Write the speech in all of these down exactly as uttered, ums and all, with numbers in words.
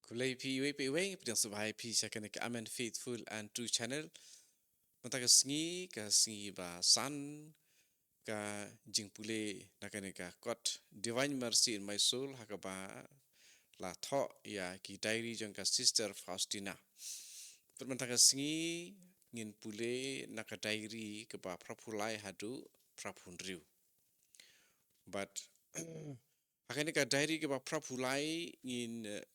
Khublei phi iwei pa iwei, pdiang sngewbha ïa phi sha kane ka Amen Faithful and True Channel. Mynta ka sngi, ka sngi ba san, ka jingpule na kane ka kot Divine Mercy in My Soul, ha kaba la thoh ïa ki diary jong ka Sister Faustina. Bad mynta ka sngi ngin pule na ka diary kaba phra phew lai haduh phra phew hynriew. Bad ha kane ka diary kaba phra phew lai ngin, eh,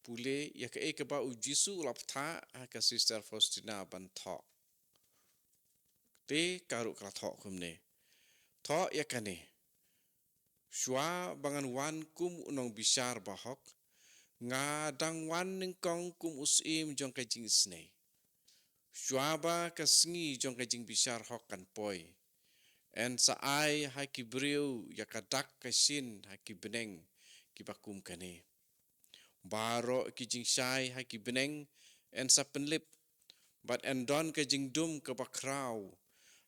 pule ïa kaei kaba u Jisu u la pyrta ha ka Sister Faustina ban thoh. Te ka ruh ka la thoh kumne. Thoh ïa kane. Shuwa ba ngan wan kum u nongbishar bahok, nga dang wan nyngkong kum u syiem jong ka jingisynei. Shuwa ba ka sngi jong ka jingbishar hok kan poi, yn sa ai ha ki briew ïa ka dak ka shin ha ki bneng kiba kum kane. Baroh ki jingshai ha ki bneng yn sa pynlip, bad yn don ka jingdum kaba khraw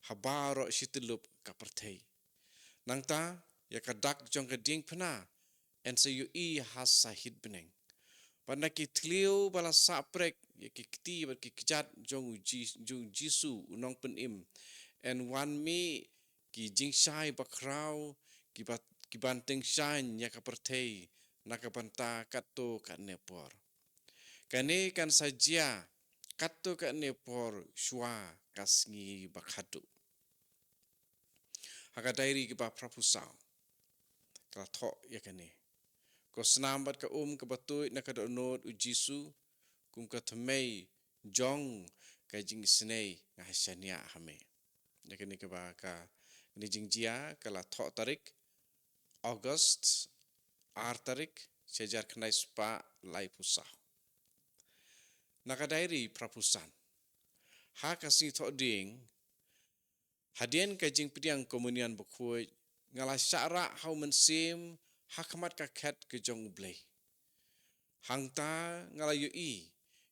ha baroh shi tyllup ka pyrthei. Nangta ïa ka dak jong ka diengphna yn sa ïohi ha sahit bneng. Bad na ki thliew ba la sah prek ïa ki kti bad ki kjat jong u Ji-, jong u Jisu u nongpynim, yn wan mih ki jingshai bakhraw, kiba, kiban tyngshaiñ ïa ka pyrthei na ka bynta katto katne por. Kane kan sa jia katto katne por shuwa ka sngi bakhadduh. Ha ka diary kaba phra phew saw ka la thoh ïa kane. Ko snam bad ka um kaba tuid na ka dohnud u Jisu, kum ka thymmei jong ka jingisynei nga shaniah ha me. Ïa kane kaba ka, kane jingjia ka la thoh tarik August, ar tarik, shi hajar khyndai spah lai phew saw. Na ka diary phra phew san. Ha ka sngi Thohdieng, hadien ka jingpdiang Komunion Bakhuid, nga la shah rah ha u mynsiem ha khmat ka khet ka jong U Blei. Hangta nga la ïohi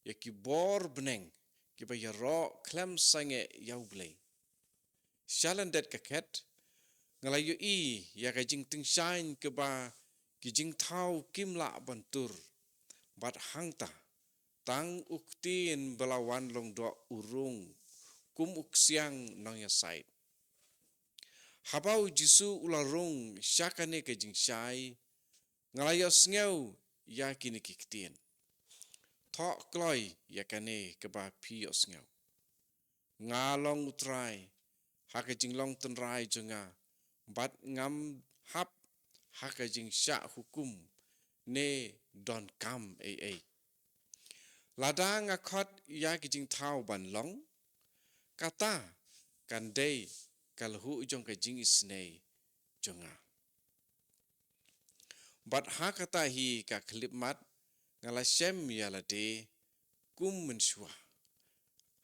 ïa ki bor bneng kiba ïaroh khlem sangeh ïa U Blei. Sha lyndet ka khet, nga la ïohi ïa ka jingtyngshaiñ kaba ki jingthaw kim lah ban tur. Bad hangta, tang u Ktien ba la wan long doh u rung kum u ksiang nongïasaid. Haba u Jisu u la rung sha kane ka jingshai, nga la ïohsngew ïa kine ki ktien. Thoh kloi ïa kane kaba phi ïohsngew. Nga long U Trai ha ka jinglong tynrai jong nga, bad ngam hap ha ka jingshah hukum ne donkam ei ei. Lada nga khot ïa ki jingthaw ban long, kata kan dei ka lhuh jong ka jingisynei jong nga. Bad ha kata hi ka khyllipmat nga la shem ïa lade kum mynshuwa.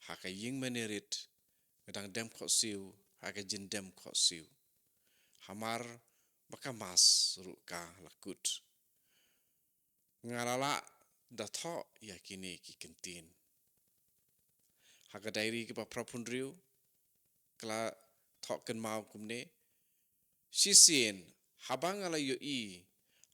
Ha ka ïing mane rit nga dang dem khohsiew ha ka jingdem khohsiew. Hamar ba ka Mass ruh ka la kut. Nga la lah da thoh ïa kine ki kyntien. Ha ka diary kaba phra phew hynriew ka la thoh kynmaw kumne. Shisien, haba nga la ïohi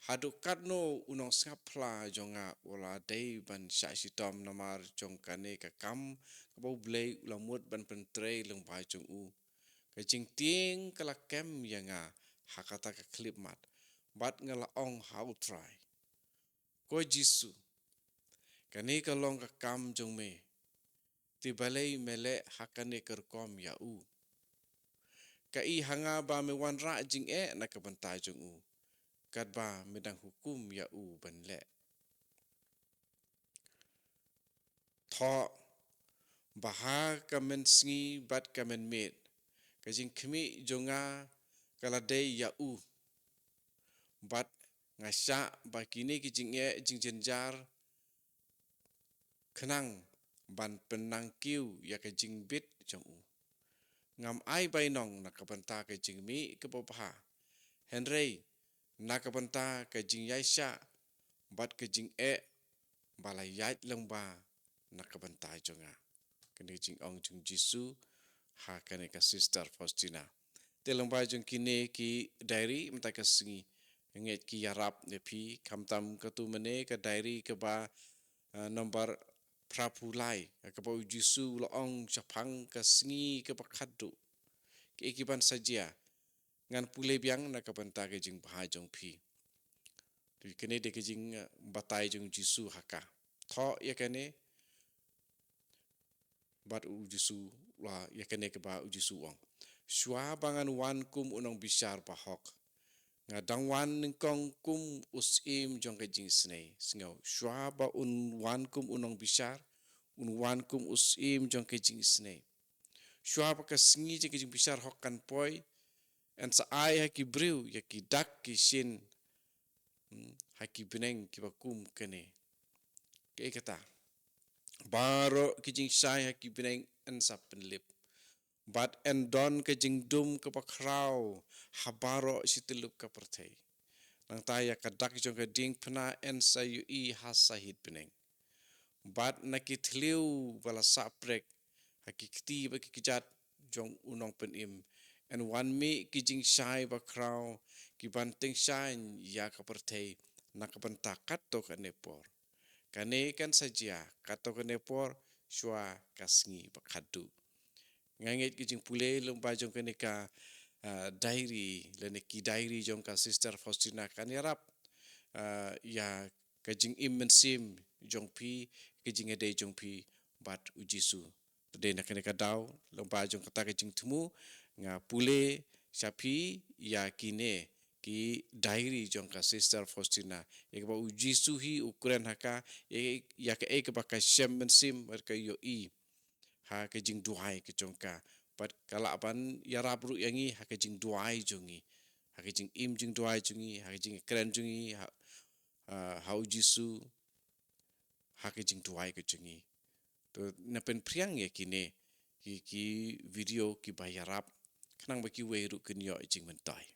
haduh katno u nongsngap phla jong nga u la dei ban shah shitom namar jong kane ka kam kaba U Blei u la mut ban pyntrei lyngba jong u. Ka jingtieng ka la kem ïa nga ha kata ka khyllipmat, bad nga la ong ha U Trai, Ko Jisu, kane ka long ka kam jong me, te balei me leh ha kane ka rukom ïa u? Ka i ha nga ba me wanrah jingeh na ka bynta jong u, katba me dang hukum ïa u ban leh. Thoh ba ha ka mynsngi bad ka mynmiet, ka jingkhmih jong nga ka la dei ïa u. Bad nga shah ba kine ki jingeh jingjynjar khnang ban pynnang kiew ïa ka jingbit jong u. Ngam ai bainong na ka bynta ka jingmih kaba bha, hynrei na ka bynta ka jingïaishah bad ka jingeh ba la ïaid lyngba na ka bynta jong nga. Kane ka jingong jong Jisu ha kane ka Sister Faustina. Te lyngba jong kine ki diary mynta ka sngi, ngeit ki ïarap ïa phi, khamtam katto mane ka diary kaba ah, nombar phra phew lai, ha kaba u Jisu u la ong shaphang ka sngi kaba khatduh. Kaei kaban sa jia, ngan pule biang na ka bynta ka jingbha jong phi. Te kane dei ka jing, ah, batai jong u Jisu ha ka. Thoh ïa kane, bad u Jisu, la, ïa kane kaba u Jisu u ong: Shuwa ba ngan wan kum u nongbishar bahok, nga dang wan nyngkong kum u syiem jong ka jingisynei. Sngap, shuwa ba un wan kum u nongbishar, un wan kum u syiem jong ka jingisynei. Shuwa ba ka sngi jong ka jingbishar hok kan poi, yn sa ai ha ki briew ïa ki dak ki shin, hmm, ha ki bneng kiba kum kane. Kaei kata? Baroh ki jingshai ha ki bneng yn sa pynlip, bad yn don ka jingdum kaba khraw ha baroh shi tyllup ka pyrthei. Nangta ïa ka dak jong ka diengphna yn sa ïohi ha sahit bneng, bad na ki thliew ba la sah prek, ha ki kti bad ki kjat jong u Nongpynim, yn wan mih ki jingshai bakhraw kiban tyngshaiñ ïa ka pyrthei na ka bynta kato kane por. Kane kan sa jia kato kane por, shuwa ka sngi bakhatduh. Nga ngeit ka jingpule lyngba jong kane ka, ah, diary, lane ki diary jong ka Sister Faustina kan ïarap, ah, ïa ka jingim mynsiem jong phi, ka jingïadei jong phi bad u Jisu. Te dei na kane ka daw, lyngba jong kata ka jingthmu, nga pule sha phi ïa kine ki diary jong ka Sister Faustina, ïa kaba u Jisu hi u kren ha ka, ïa, ïa kaei kaba ka shem mynsiem bad ka ïohi ha ka jingduwai ka jong ka. Bad ka lah ban ïarap ruh ïa ngi ha ka jingduwai jong ngi, ha ka jingim jingduwai jong ngi, ha ka jingkren jong ngi ha, ah, ha u Jisu, ha ka jingduwai ka jong ngi. To, ngan pynphriang ïa kine ki, ki video kiba ïarap, khnang ba kiwei ruh kin ïoh jingmyntoi.